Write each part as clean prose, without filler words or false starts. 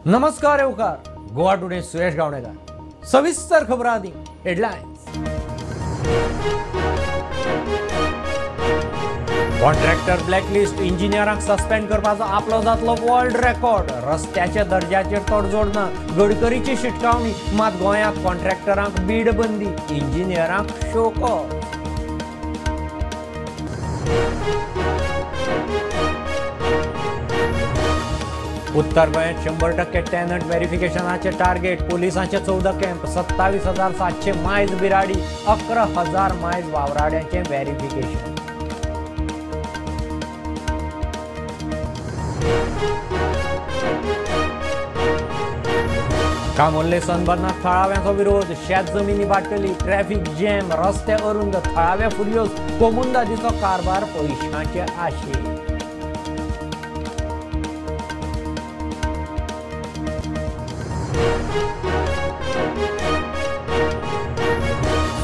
नमस्कार येवकार, गोवा टुडे सुयश गावणेकर. सविस्तर खबरां आदी हेडलायन्स. कॉन्ट्रॅक्टर ब्लॅकलिस्ट, इंजिनियरांक सस्पेंड करपाचो आपलो जातलो वर्ल्ड रेकॉर्ड. रस्त्याच्या दर्जाचेर तडजोड ना, गडकरीची शिटकावणी. मात गोंयांत कॉन्ट्रॅक्टरांक बीड बंदी, इंजिनियरांक शोको. उत्तर गोंयांत 100% टेनंट व्हेरिफिकेशनाचे टार्गेट. पोलिसांचे 14 कॅम्प, 27,700 मायज बिराडी, 11,000 मायज वावराड्यांचे व्हेरिफिकेशन. कामोर्ले सनबर्नाक थळाव्यांचो विरोध, शेत जमिनी वाडटली, ट्रॅफिक जॅम, रस्ते अरुंद, थळावे फुर्योज, कोमुंदादीचो कारभार पयशांचे आशे.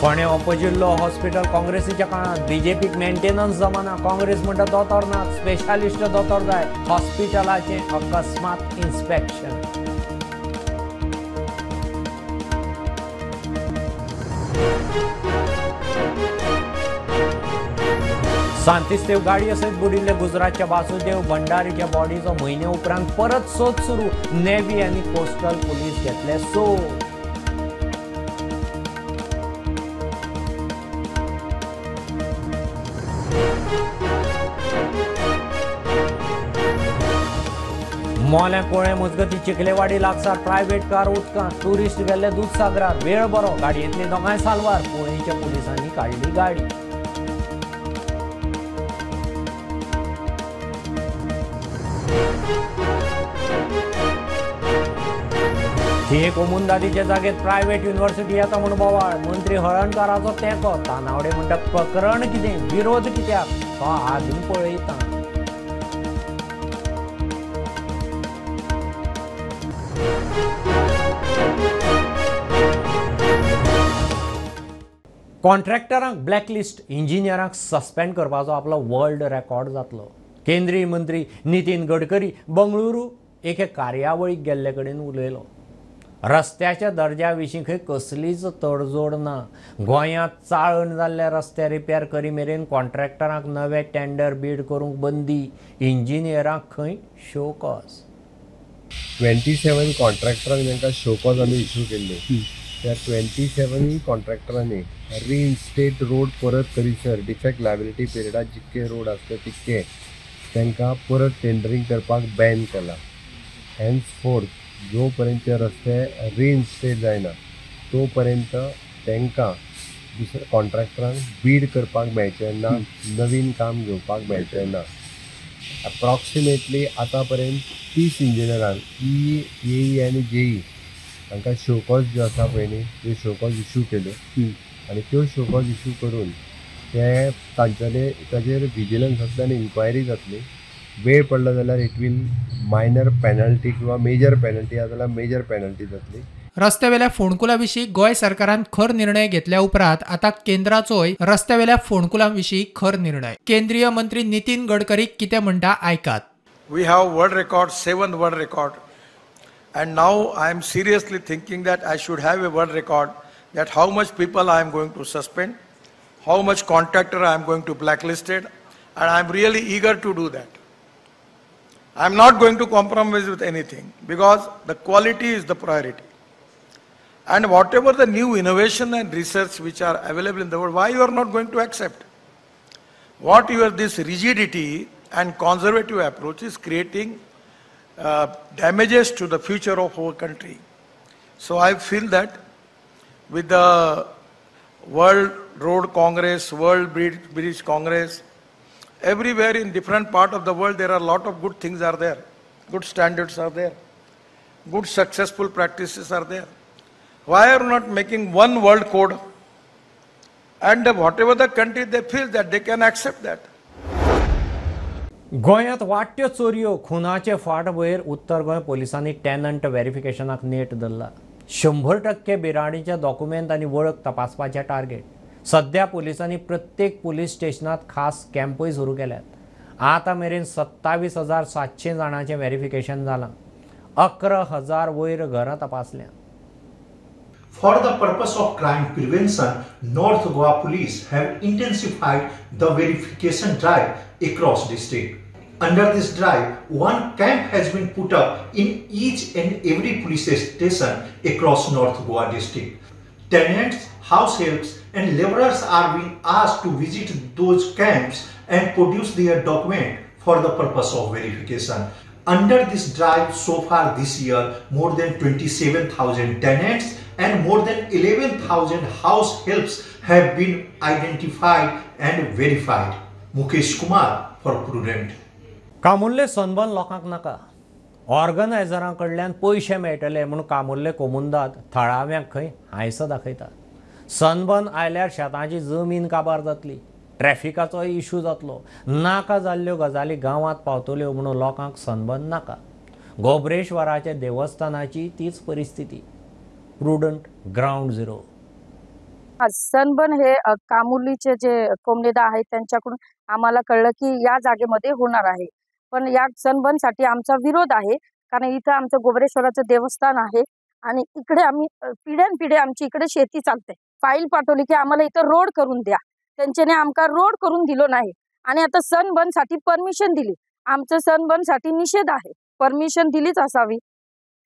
फोंडें उपजिल्लो हॉस्पिटल काँग्रेसीच्या काळांत बीजेपीक मेंटेनन्स जमाना. काँग्रेस म्हणटा दोतोर ना, स्पेशालिस्ट दोतोर जाय. हॉस्पिटलाचें अकस्मात इन्स्पेक्शन. सांतिस्तेव गाडये सयत बुडिल्ले गुजरातच्या वासुदेव भंडारीच्या बॉडीचो म्हयने उपरांत परत सोद सुरू. नेव्ही आनी कोस्टल पुलीस घेतले सोद. मोल्या कोळे मजगती चिखलेवाडी लागसार प्रायव्हेट कार उदकांत, टुरिस्ट गेल्ले दुदसागरार. वेळ बरो, गाडयेंतली दोगांय साल्वार. पुणेच्या पुलिसांनी काडली गाडी. थिये कोमुंदादीच्या जागेत प्रायव्हेट युनिव्हर्सिटी येता म्हूण बोवाळ. मंत्री हळणकाराचो तेंको. तानावडे म्हणटा प्रकरण कितें, विरोध कित्याक, तो आदीं पळयता. कॉन्ट्रॅक्टरांक ब्लॅकलिस्ट, इंजिनियरांक सस्पेंड करपाचो आपलो वर्ल्ड रेकॉर्ड जातलो. केंद्रीय मंत्री नितीन गडकरी बंगळुरू एके कार्यावळीक गेल्ले कडेन उलयलो. रस्त्याच्या दर्ज्या विशीं खंय कसलीच तडजोड ना. गोंयांत चाळण जाल्ले रस्ते रिपेर करी मेरेन कॉन्ट्रॅक्टरांक नवे टेंडर बीड करूंक बंदी, इंजिनियरांक खंय शो कॉज. 27 कॉन्ट्रॅक्टरांक तांकां शो कॉज आमी इशू केल्ली. त्या 27 कॉन्ट्रॅक्टरांनी रिइन्स्टेट रोड परत करीसर डिफेक्ट लायबिलिटी पिरियडात जितके रोड आसले तितके तांकां परत टेंडरींग करपाक बॅन केला. हेन्स फोर्थ जो पर्यंत ते रस्ते रिइन्स्टेट जायना तो पर्यंत तांकां दुसऱ्या कॉन्ट्रॅक्टरांक बीड करपाक मेळचें ना, नवीन काम घेवपाक मेळचें ना. अप्रॉक्सिमेटली आतां पर्यंत 30 इंजिनियरांक ई, ए आनी जेई तांकां शोकॉज ज्यो आसा पळय न्ही त्यो शोकॉज इशू केल्यो आनी त्यो शोकॉज इशू करून ते तांच्यानी ताजेर विजिलन्स आसले आनी इन्क्वायरी जातली. वेळ पडलो जाल्यार it will minor penalty किंवा मेजर पेनल्टी आसा जाल्यार मेजर पेनल्टी जातली. रस्त्यावेल्या फोंडकुलां विशीं गोंय सरकारान खर निर्णय घेतल्या उपरांत आतां केंद्राचोय रस्त्यावेल्या फोंडकुलां विशीं खर निर्णय. केंद्रीय मंत्री नितीन गडकरी कितें म्हणटा आयकात. We have world record, 7 world record, and now I am seriously thinking that I should have a world record that how much people I am going to suspend, how much contractor I am going to blacklisted, and I am really eager to do that. I am not going to compromise with anything because the quality is the priority. And whatever the new innovation and research which are available in the world, why you are not going to accept? What your this rigidity and conservative approach is creating damages to the future of our country. So I feel that with the World Road Congress, World Bridge Congress, everywhere in different part of the world there are a lot of good things are there, good standards are there, good successful practices are there. Why are you not making one world code? And whatever the country they feel that they can accept that. गोंयांत वाडट्यो चोरयो, खुनाचे फाटभुंयेर उत्तर गोंय पोलिसांनी tenant व्हेरिफिकेशनाक नेट धरला. 100% बिराडीचे document आनी वळख तपासपाचें target. सध्या पोलिसांनी प्रत्येक पुलीस स्टेशनात खास कॅम्पूय सुरू केल्यात. आतां मेरेन 27,700 जाणांचें व्हेरिफिकेशन जालां. 11,000 वयर घरां तपासल्यात. For the purpose of crime prevention, North Goa Police have intensified the verification drive across district. Under this drive, one camp has been put up in each and every police station across North Goa district. Tenants, house helps and laborers are being asked to visit those camps and produce their document for the purpose of verification. Under this drive, so far this year, more than 27,000 tenants and more than 11,000 house helps have been identified and verified. Mukesh Kumar for Prudent. Camurlim sunburn लोकांक नाका, ऑर्गनायझरां कडल्यान पयशे मेळटले म्हूण कामुर्ले कोमुंदाद थळाव्यांक खंय हांयसां दाखयतात. Sunburn आयल्यार शेतांची जमीन काबार जातली, ट्रॅफिकाचोय इशू जातलो, नाका जाल्ल्यो गजाली गांवांत पावतल्यो म्हणून लोकांक सनबर्न नाका. गोबरेश्वराच्या देवस्थानाची तीच परिस्थिती. Prudent, ground zero. Sunburn हे कामुर्लीचे जे कोमलेदा आहेत त्यांच्याकडून आम्हाला कळलं की या जागेमध्ये होणार आहे, पण या सनबर्नसाठी आमचा विरोध आहे, कारण इथं आमचं गोबरेश्वराचं देवस्थान आहे आणि इकडे आम्ही पिढ्यानपिढ्या आमची इकडे शेती चालते. फाईल पाठवली की आम्हाला इथं रोड करून द्या, त्यांच्याने आमका रोड करून दिलो नाही आणि आता सनबर्नसाठी परमिशन दिली. आमचं सनबर्नसाठी निषेध आहे, परमिशन दिलीच असावी.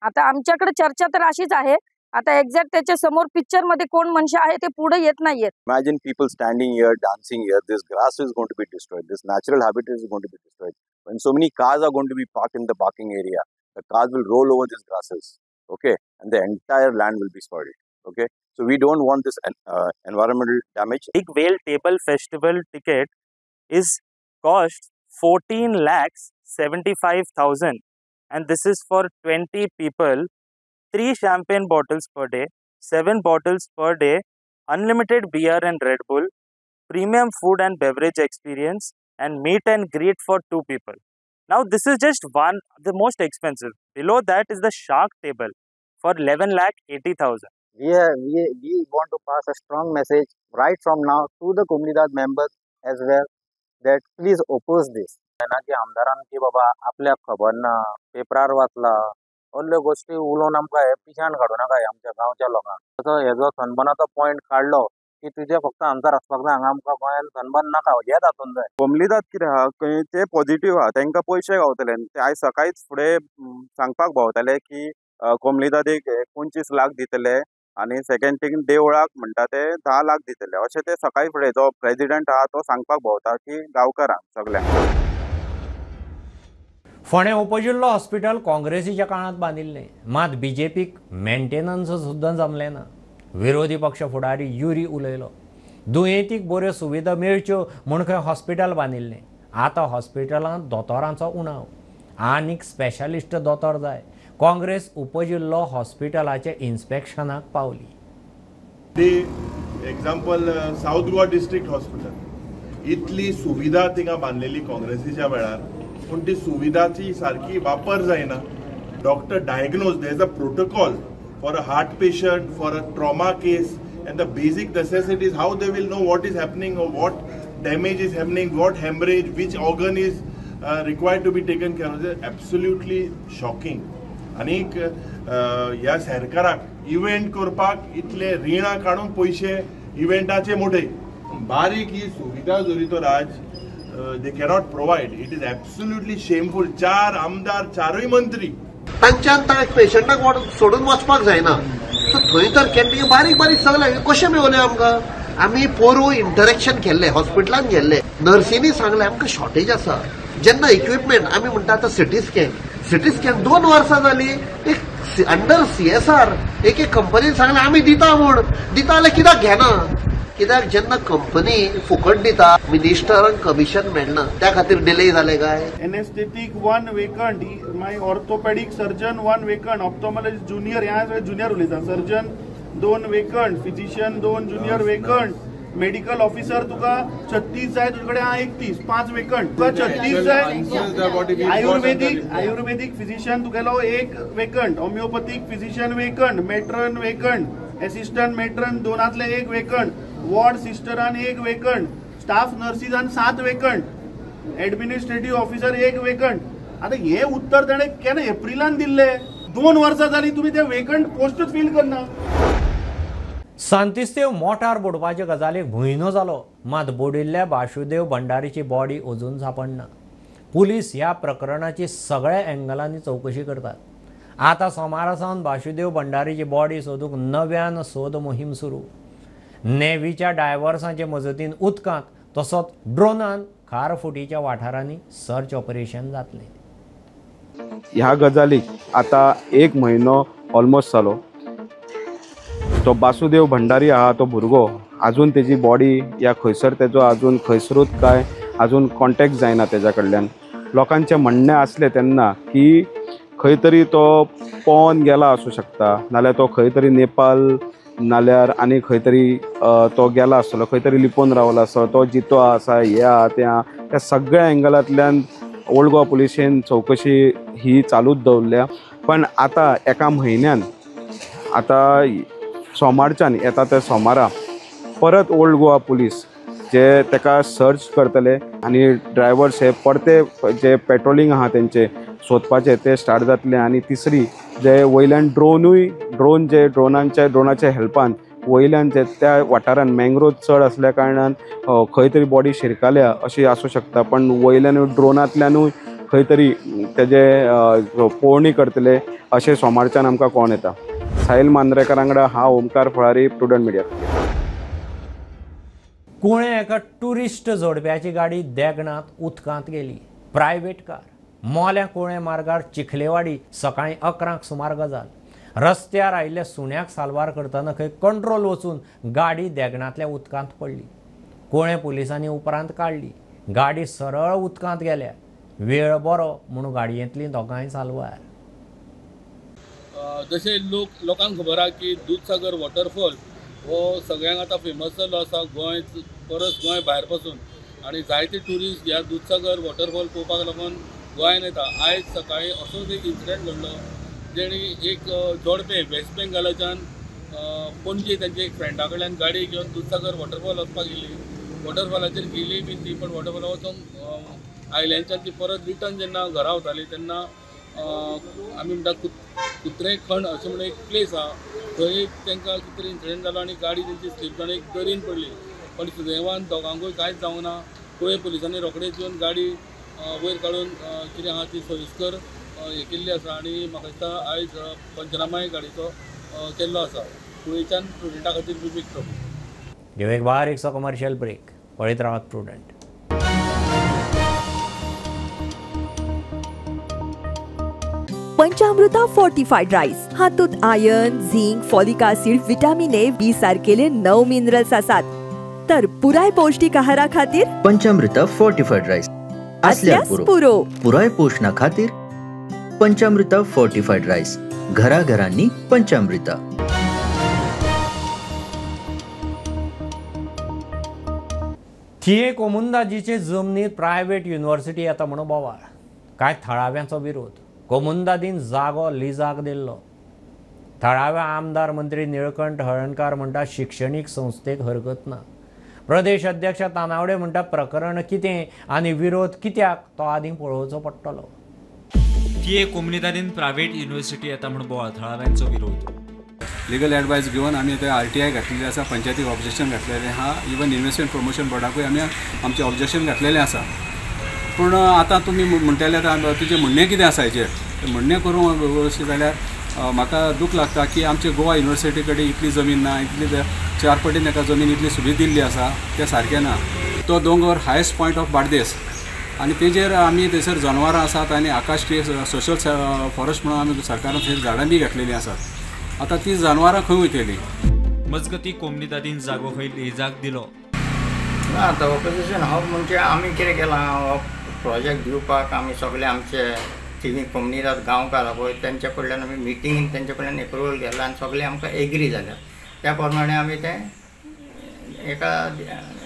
आता आमच्याकडे चर्चा तर अशीच आहे, आता एक्झॅक्ट त्याच्या समोर पिक्चर मध्ये कोण मनुष्य आहे ते पुढे येत नाहीयेत. Imagine people standing here, dancing here. This grass is going to be destroyed. This natural habitat is going to be destroyed. When so many cars are going to be parked in the parking area, the cars will roll over these grasses, okay, and the entire land will be spoiled, okay. So we don't want this environmental damage. Big Whale Table Festival ticket is cost 14,75,000, and this is for 20 people. 3 champagne bottles per day, 7 bottles per day, unlimited beer and Red Bull, premium food and beverage experience, and meet and greet for 2 people. Now this is just one, the most expensive. Below that is the shark table for 11,80,000. We want to pass a strong message right from now to the Comunidade members as well that please oppose this. ना की आमदारान की बाबा आपल्याक खबर ना, पेपरार वाचला, असल्यो गोश्टी उलोवन आमकां हे पिशान काडूं नाका आमच्या गांवच्या लोकांक. तसो हेजो सनबर्नाचो पॉयंट काडलो की तुजें फक्त आमदार आसपाक जाय, हांगा आमकां गोंयान सनबर्न नाका, हेच हातून जाय. कोमलीदाद कितें आहा खंय ते पॉझिटीव आहा, तांकां पयशे गावतले. ते आयज सकाळीच फुडें सांगपाक भोंवताले की कोमलीदादीक 25 लाख दितले आनी सेकंड थिंग देवळाक म्हणटा ते 10 लाख दितले, अशें ते सकाळी फुडें जो प्रेजिडंट आहा तो सांगपाक भोंवता की गांवकारांक सगल्यांक. फोंडें उपजिल्लो हॉस्पिटल काँग्रेसीच्या काळांत बांदिल्लें, मात बीजेपीक मेंटेनन्स सुद्दां जमलें ना. विरोधी पक्ष फुडारी युरी उलयलो, दुयेंतीक बऱ्यो सुविधा मेळच्यो म्हूण खंय हॉस्पिटल बांदिल्लें. आतां हॉस्पिटलांत दोतोरांचो उणाव, आनीक स्पेशलिस्ट दोतोर जाय. काँग्रेस उपजिल्लो हॉस्पिटलाचे इन्स्पेक्शनाक पावली. Example South Goa district hospital, इतली सुविधा थिंगा बांदलेली काँग्रेसीच्या वेळार, पूण ती सुविधाची सारकी वापर जायना. Doctor diagnose, there is a protocol for a heart patient, for a trauma case, and the basic necessities, how they will know what is happening or what damage is happening, what hemorrhage, which organ is required to be taken care of. Absolutely shocking. आनीक ह्या सरकाराक event करपाक इतले रिणां काडून पयशे इव्हेंटाचे मोठे बारीक ही सुविधा जरी तर आज they cannot provide. It is absolutely shameful. 4 आमदार, 4 मंत्री तांच्यान त्या पेशंटाक सोडून वचपाक जायना. सो थंय तर कॅन्टीन बारीक बारीक सगळें कशें मेवलें आमकां. आमी पोरूं इंटरेक्शन केल्लें, हॉस्पिटलान गेल्ले, नर्सींनी सांगलें आमकां शॉर्टेज आसा. जेन्ना इक्विपमेंट आमी म्हणटा आतां सिटी स्कॅन, सिटी स्कॅन 2 वर्सां जाली एक अंडर CSR एक एक कंपनीन सांगलें आमी दिता म्हूण, दिता जाल्यार कित्याक घेना? कित्याक जेन्ना कंपनी फुकट दिता मिनिस्टरांक कमिशन मेळना, त्या खातीर डिले जाले काय? एनेस्थेटीक 1 वेकंट, मागीर ऑर्थोपेडीक सर्जन 1 वेकंट, ऑप्थोमॉलॉजिस्ट ज्युनियर, ह्या ज्युनियर उलयता, surgeon 2 vacant, physician 2 junior vacant, medical officer तुका 36 जाय, तुजे कडेन आहा 31, 5 वेकंट, तुका 36 जाय. आयुर्वेदीक फिजिशियन तुगेलो 1 vacant, homeopathic physician vacant, matron vacant, assistant matron 2 1 vacant, ward सिस्टरान 1 vacant, staff नर्सीसान 7 vacant, administrative officer 1 vacant. आतां हें उत्तर ताणें केन्ना एप्रिलान दिल्लें. 2 वर्सां जाली तुमी ते वेकंट पोस्टूच फील करना. सांतिस्तेव मोटार बुडपाचे गजालीक म्हयनो जालो, मात बुडिल्ल्या बाशुदेव भंडारीची बॉडी अजून सापडना. पुलीस ह्या प्रकरणाची सगळ्या एंगलांनी चवकशी करतात. आतां सोमारा सावन बाशुदेव भंडारीची बॉडी सोदूंक नव्यान सोद मोहीम सुरू. नेव्हीच्या डायव्हर्सांचे मजतीन उदकांत तसोच ड्रोनान खारफुटीच्या वाठारांनी सर्च ऑपरेशन जातलें. ह्या गजालीक आतां 1 म्हयनो ऑलमोस्ट जालो. तो बासुदेव भंडारी आहा तो भुरगो आजून तेजी बॉडी या खंयसर तेजो आजून खंयसरूच काय आजून कॉन्टेक्ट जायना तेज्या कडल्यान. लोकांचें म्हणणें आसलें तेन्ना की खंय तरी तो पोवन गेला आसूं शकता, नाल्यार तो खंय तरी नेपाल नाल्यार आनी खंय तरी तो गेला आसतलो, खंय तरी लिपोवन रावला आसतलो, तो जितो आसा हे आहा तें आहा. त्या सगळ्या एंगलांतल्यान ओल्ड गोवा पुलिशेन चवकशी ही चालूच दवरल्या. पण आतां एका म्हयन्यान आतां सोमारच्यान येता त्या सोमारा परत ओल्ड गोवा पुलीस जे ताका सर्च करतले आनी ड्रायव्हर्स हे परते जे पेट्रोलिंग आहा तेंचे सोदपाचे ते स्टार्ट जातले. आनी तिसरी जे वयल्यान ड्रोनूय ड्रोन जे ड्रोनाच्या हेल्पान वयल्यान जे त्या वाठारान मँग्रोव चड आसल्या कारणान खंय तरी बॉडी शिरकाल्या अशी आसूं शकता, पण वयल्यानूय ड्रोनांतल्यानूय खंय तरी तेजे पळोवणी करतले अशें सोमारच्यान आमकां कळोन येता. साहिल मांद्रेकर वांगडा हांव ओमकार फळारी, प्रुडंट मिडिया. कुळें एका ट्युरिस्ट जोडप्याची गाडी देगणांत उदकांत गेली. प्रायव्हेट कार मोल्या कुळें मार्गार चिखलेवाडी सकाळीं 11 सुमार गजाल. रस्त्यार आयिल्ल्या सुण्याक साल्वार करतना खंय कंट्रोल वचून गाडी देगणांतल्या उदकांत पडली. कुळें पुलिसांनी उपरांत काडली. गाडी सरळ उदकांत गेल्या. वेळ बरो म्हणून गाडयेंतलीं दोगांय साल्वार. जशें लोकांक खबर आहा की दुधसागर वॉटरफॉल हो सगळ्यांक आतां फेमस जाल्लो आसा गोंय परस गोंय भायर पासून, आनी जायते ट्युरिस्ट ह्या दुधसागर वॉटरफॉल पळोवपाक लागून गोंयान येता. आयज सकाळीं असोच एक इन्सिडंट घडलो जेणी एक जोडपें वेस्ट बेंगालाच्यान पणजे तांच्या एक फ्रेंडा कडल्यान गाडी घेवन दुधसागर वॉटरफॉल वचपाक गेली. वॉटरफॉलाचेर गेली बी ती, पण वॉटरफॉला वचून आयल्यानच्यान ती परत रिटर्न जेन्ना घरा वताली तेन्ना आमी म्हणटा कुत्रे खण अशें म्हणून एक प्लेस आहा थंय तांकां कितें तरी इन्सिडंट जालो आनी गाडी तेंची स्लीप जावन एक दरीन पडली. पण सुदैवान दोगांकूय कांयच जावंक ना. कुळें पुलिसांनी रोखडेच येवन गाडी वयर काडून कितें आहा ती सोयीस्कर हें केल्ली आसा आनी म्हाका दिसता आयज पंचनामाय गाडयेचो केल्लो आसा. कुळेच्यान प्रुडंटा खातीर विवेक प्रभू. घेवं एक बारीकसो कमर्शियल ब्रेक. पळयत रावात प्रुडंट. पंचामृता फोर्टिफाईड राईस हातूंत iron, zinc, folic acid, vitamin A, B सारकेले 9 मिनरल्स आसात. तर पुराय पौष्टिक आहारा खातीर पंचामृता फोर्टिफाईड राईस असल्यास पुरो. पुराय पोषणा खातीर पंचामृता फोर्टिफाईड राईस, घराघरांनी पंचामृता. थिये कोमुंदाजीचे जमनीर प्रायव्हेट युनिव्हर्सिटी येता म्हणून बोवाळ. कांय थळाव्यांचो विरोध. कोमुंदादीन जागो लिजाक दिल्लो. थळाव्या आमदार मंत्री निळकंठ हळणकार म्हणटा शिक्षणीक संस्थेक हरकत ना. प्रदेश अध्यक्ष तानावडे म्हणटा प्रकरण कितें आनी विरोध कित्याक तो आदीं पळोवचो पडटलो. थिये कोमुनिदादीन प्रायव्हेट युनिव्हर्सिटी येता म्हूण बोवाळ, थळाव्यांचो विरोध. लिगल एडवायस घेवन आमी थंय RTI घातलेली आसा, पंचायतीक ऑब्जेक्शन घातलेलें आहा, इवन इन्वेस्टमेंट प्रमोशन बोर्डाकूय आमी आमचें ऑब्जेक्शन घातलेलें आसा. पूण आतां तुमी म्हणटले आतां तुजें म्हणणें कितें आसा हेजेर म्हणणें करूंक अशें जाल्यार म्हाका दूख लागता की आमचे गोवा युनिवर्सिटी कडेन इतली जमीन ना, इतली 4 पटीन ताका जमीन इतली सुबीत दिल्ली आसा, तें सारकें ना. तो दोंगर हायस्ट पॉयंट ऑफ बार्देस आनी तेजेर आमी थंयसर जनावरां आसात आनी आकाश ट्री सोशल फॉरेस्ट म्हणून आमी सरकारान थंय झाडां बी घातलेलीं आसात. आतां ती जनावरां खंय वयतलीं? मजगती कोमुनिदादीन जागो खंय लिजाक दिलो ना. आतां ऑपोजिशन हांव म्हणजे आमी कितें केलां, हो प्रोजेक्ट दिवपाक आमी सगळे आमचे थिवी कोमुनिदाद गांवकार पळय तेंच्या कडल्यान आमी मिटिंगेन तेंच्या कडल्यान एप्रुवल घेतला आनी सगळे आमकां एग्री जाल्या. त्या प्रमाणे आमी तें एका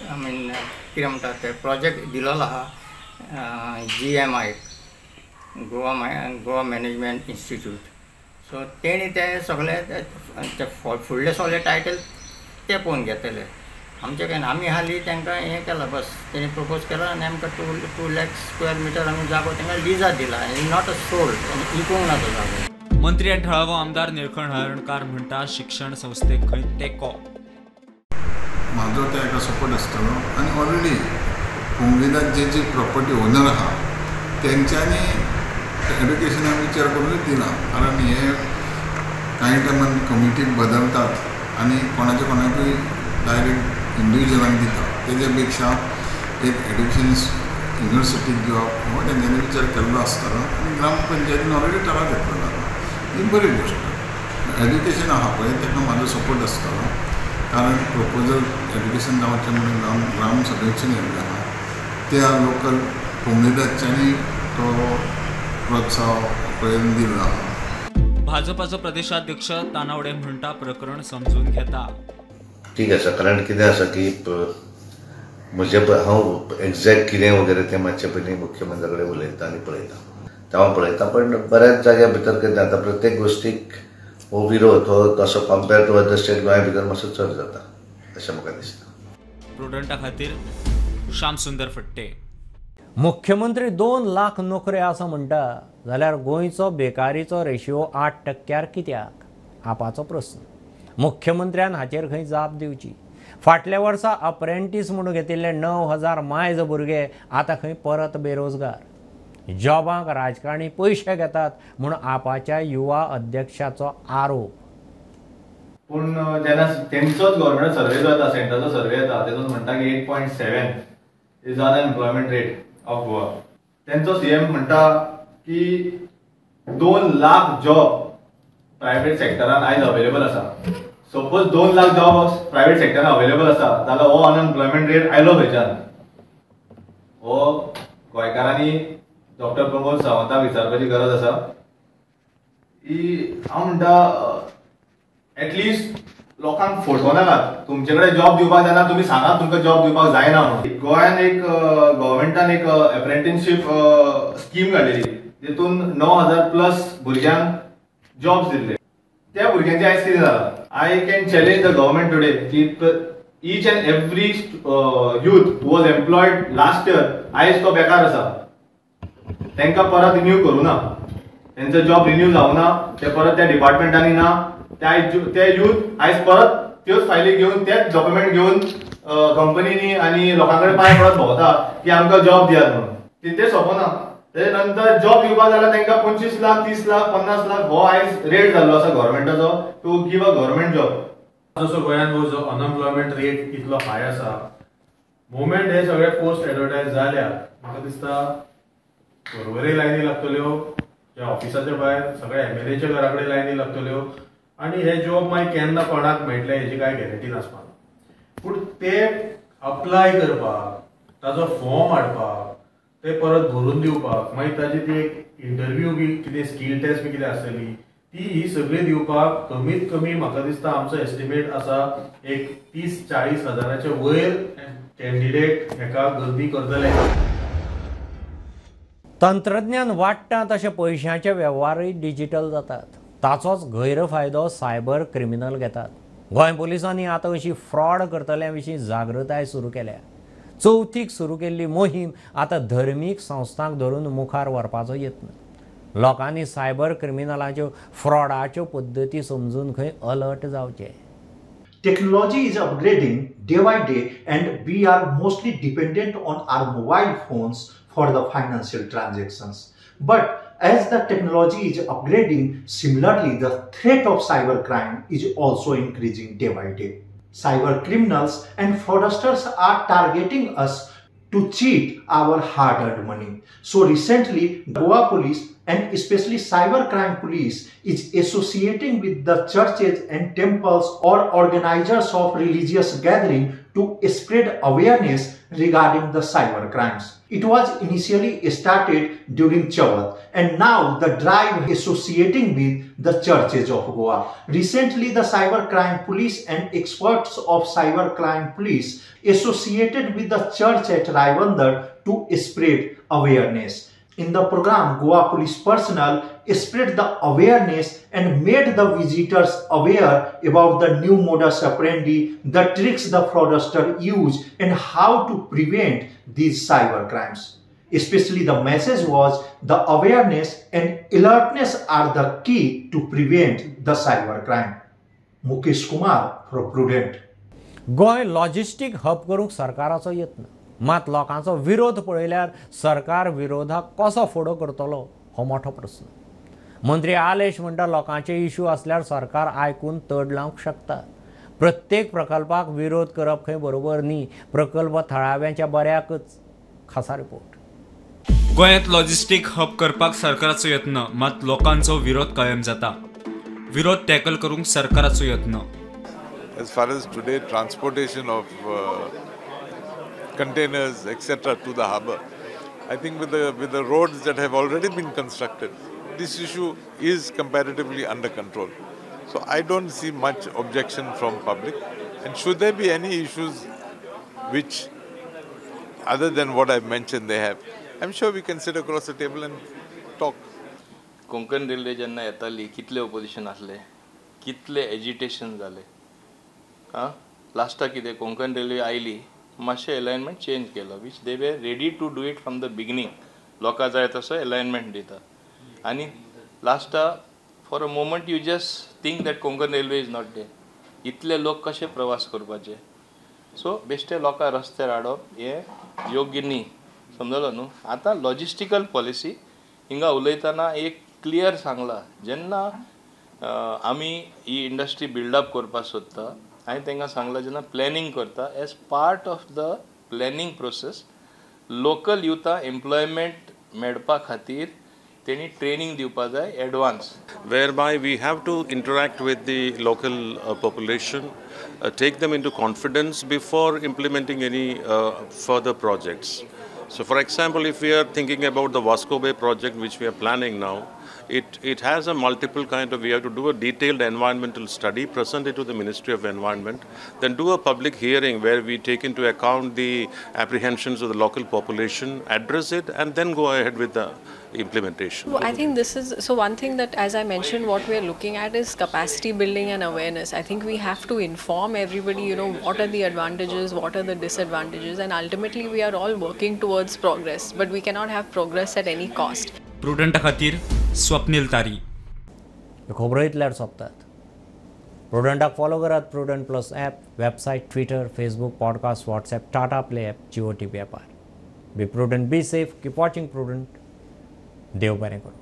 I mean कितें म्हणटात ते प्रोजेक्ट दिलोलो आहा GMI Goa management institute. So तेणी ते सगळे फुडले सगळे टायटल ते पळोवन घेतले. आमचे काय आमी हाली तांकां हें केलां बस, तेणी प्रपोज केला आनी आमकां 2 लाख स्क्वेअर मिटर आमी जागो तांकां लिजा दिला आनी not a sold, आनी विकूंक ना तो जागो. मंत्री आनी थळावो आमदार निळकंठ हळर्णकार म्हणटा शिक्षण संस्थेक खंय तेंको. म्हाजो ताका सपोर्ट आसतलो आनी ऑलरेडी कोमलिदाद जे जे प्रॉपर्टी ओनर आहा तेंच्यांनी एड्युकेशनाक विचार करूनच दिला, कारण हे कांय टायमान कमिटी बदलतात आनी कोणाच्या कोणाकूय डायरेक्ट इंडिविज्युअलांक दिता. तेज्या पेक्षा एक एड्युकेशन युनिवर्सिटीक दिवप हो तेंच्यांनी विचार केल्लो आसतलो आनी ग्रामपंचायतीन ऑलरेडी ठराव घेतलेलो आहा. ही बरी गोश्ट. एड्युकेशन आहा पळय ताका म्हाजो सपोर्ट आसतलो, कारण प्रपोजल एड्युकेशन जावचें म्हणून ग्रामसभेच्यान येयल्लें आहा. त्या लोकल कोमुनिदादच्यांनी तो प्रोत्साह पळय दिलो आहा. भाजपाचो प्रदेशाध्यक्ष तानावडे म्हणटा प्रकरण समजून घेता. ठीक आसा, कारण कितें आसा की म्हजे हांव एग्जॅक्ट कितें वगैरे तें मातशें पयलीं मुख्यमंत्र्या कडेन उलयता आनी पळयता, तें हांव पळयता. पण बऱ्याच जाग्या भितर कितें जाता, प्रत्येक गोश्टीक हो विरोध हो तसो कंपेर टू अदर स्टेट गोंया भितर मातसो चड जाता अशें म्हाका दिसता. प्रुडंटा खातीर श्याम सुंदर फट्टे. मुख्यमंत्री 2 लाख नोकऱ्यो आसा म्हणटा जाल्यार गोंयचो बेकारीचो रेशियो 8% कित्याक? आपाचो प्रस्न. मुख्यमंत्र्यान हाचेर खंय जाप दिवची. फाटल्या वर्सा अप्रेंटीस म्हणून घेतिल्ले 9,000 मायज भुरगे आतां खंय परत बेरोजगार. जॉबांक राजकारणी पयशे घेतात म्हूण आपाच्या युवा अध्यक्षाचो आरोप. पूण जेन्ना तेंचोच गव्हर्मेंट सर्वे जाता, सेंटराचो सर्वे येता, तेतून म्हणटा की 8.7 is unemployment rate of Goa. तेंचो सीएम म्हणटा की 2 लाख जॉब प्रायव्हेट सेक्टरान आयज अवेलेबल आसा. सपोज 2 लाख जॉब प्रायव्हेट सेक्टरान अवेलेबल आसा जाल्यार हो अनएम्प्लॉयमेंट रेट आयलो खंयच्यान? हो गोंयकारांनी डॉक्टर प्रमोद सावंताक विचारपाची गरज आसा. ही हांव म्हणटा एटलिस्ट लोकांक फटोवं नाकात. तुमचे कडेन जॉब दिवपाक जायना, तुमी सांगात तुमकां जॉब दिवपाक जायना म्हणून. गोंयान एक गव्हर्मेंटान एक अप्रेंटिसशीप स्कीम काडलेली, तितून 9,000 प्लस भुरग्यांक जॉब्स दिल्ले. त्या भुरग्यांचे आयज कितें जालां? I can challenge the government today की each and every youth who was employed last year आयज तो बेकार आसा. तांकां परत रिन्यू करूं ना, तेंचो जॉब रिन्यू जावना, ते परत त्या डिपार्टमेंटांनी ना. ते यूथ आयज परत त्योच फायली घेवन, तेच डॉक्युमेंट घेवन कंपनीनी आनी लोकां कडेन पांय पडत भोंवता की आमकां जॉब दियात म्हणून. ते सोंपना. तेजे नंतर जॉब दिवपाक जाल्यार तांकां 25 लाख, 30 लाख, 50 लाख हो आयज रेट जाल्लो आसा गव्हर्मेंटाचो to give a government job. जसो गोंयांत हो जो अनएम्प्लॉयमेंट रेट इतलो हाय आसा, मुवमेंट हे सगळे पोस्ट एडवर्टायज जाल्या म्हाका दिसता बरोबरय लायनी लागतल्यो, ज्या ऑफिसाच्या भायर सगळ्या एमएलएच्या घरा कडेन लायनी लागतल्यो आनी हे जॉब मागीर केन्ना कोणाक मेळटले हेजी कांय गॅरंटी नासपाक. पूण ते अप्लाय करपाक, ताजो फॉर्म हाडपाक, ते परत भरून दिवपाक, मागीर ताजी ती एक इंटरव्यू बी कितें स्कील टेस्ट बी कितें आसतली ती ही सगळी दिवपाक कमीत कमी म्हाका दिसता आमचो एस्टिमेट आसा एक 30-40 हजाराच्या वयर कॅन्डिडेट हेका गर्दी करतले. तंत्रज्ञान वाडटा तशे पयशांचे वेव्हारूय डिजिटल जातात. ताचोच गैरफायदो सायबर क्रिमिनल घेतात. गोंय पुलिसांनी आतां अशी फ्रॉड करतल्या विशीं जागृताय सुरू केल्या. चवथीक सुरू केल्ली मोहीम आतां धर्मीक संस्थांक धरून मुखार व्हरपाचो यत्न. लोकांनी सायबर क्रिमिनलाच्यो फ्रॉडाच्यो पद्दती समजून खंय अलर्ट जावचें. Technology is upgrading day by day and we are mostly dependent on our mobile phones for the financial transactions. But as the technology is upgrading, similarly the threat of cybercrime is also increasing day by day. Cyber criminals and fraudsters are targeting us to cheat our hard-earned money. So recently, Goa Police and especially cybercrime police is associating with the churches and temples or organizers of religious gathering to spread awareness regarding the cyber crimes. It was initially started during Chavath and now the drive associating with the churches of Goa. Recently, the cybercrime police and experts of cybercrime police associated with the church at Ribandar to spread awareness. In the program, Goa police personnel spread the awareness and made the visitors aware about the new modus operandi, the tricks the fraudster use and how to prevent these cyber crimes. Especially the message was the awareness and alertness are the key to prevent the cyber crime. Mukesh Kumar for Prudent. Goa logistic hub करूंक सरकाराचो यत्न, मात लोकांचो विरोध पळयल्यार सरकार विरोधाक कसो फुडो करतलो हो मोठो प्रस्न. मंत्री आलेश म्हणटा लोकांचे इश्यू आसल्यार सरकार आयकून तड लावंक शकता. प्रत्येक प्रकल्पाक विरोध करप खंय बरोबर न्ही, प्रकल्प थळाव्यांच्या बऱ्याकच. खासा रिपोर्ट. गोंयांत लॉजिस्टीक हब करपाक सरकाराचो यत्न, मात लोकांचो विरोध कायम जाता. विरोध टॅकल करूंक सरकाराचो यत्न. As far as today transportation of containers etc. to the harbour, I think with the roads that have already been constructed, this issue is comparatively under control. So I don't see much objection from public. And should there be any issues which, other than what I've mentioned, they have, I'm sure we can sit across the table and talk. Konkan railway जेन्ना येताली कितले opposition आसले, कितले agitation जाले. आं, लास्टाक कितें Konkan railway आयली, मातशें एलायनमेंट चेंज केलो, which they were ready to do it from the beginning. लोकां जाय तसो एलायनमेंट दिता आनी लास्टाक for a moment you just think that Konkan railway is not there. इतले लोक कशे प्रवास करपाचे? सो बेश्टे लोकां रस्त्यार हाडप हें योग्य न्ही, समजलो न्हू. आतां लॉजिस्टिकल पॉलिसी हिंगा उलयतना एक क्लियर सांगला, जेन्ना आमी ही इंडस्ट्री बिल्डअप करपाक सोदता, हांवें तांकां सांगलां जेन्ना प्लॅनिंग करता, as part of the planning process local युथा employment मेळपा खातीर तेणी ट्रेनिंग दिवपा जाय advance. Whereby we have to interact with the local population, take them into confidence before implementing any further projects. So for example, if we are thinking about the Vasco Bay project which we are planning now, it has a multiple kind of, we have to do a detailed environmental study, present it to the Ministry of Environment, then do a public hearing where we take into account the apprehensions of the local population, address it, and then go ahead with the implementation. I think this is, so one thing that, as I mentioned, what we are looking at is capacity building and awareness. I think we have to inform everybody, you know, what are the advantages, what are the disadvantages, and ultimately we are all working towards progress, but we cannot have progress at any cost. Prudent खातीर स्वप्नील तारी. खबरो इतल्यार सोंपतात. प्रुडंटाक follow करात Prudent plus app, website, Twitter, Facebook, podcast, WhatsApp, Tata Play app, Jio TV ॲपार. Be prudent, be safe, keep watching Prudent. देव बरें करूं.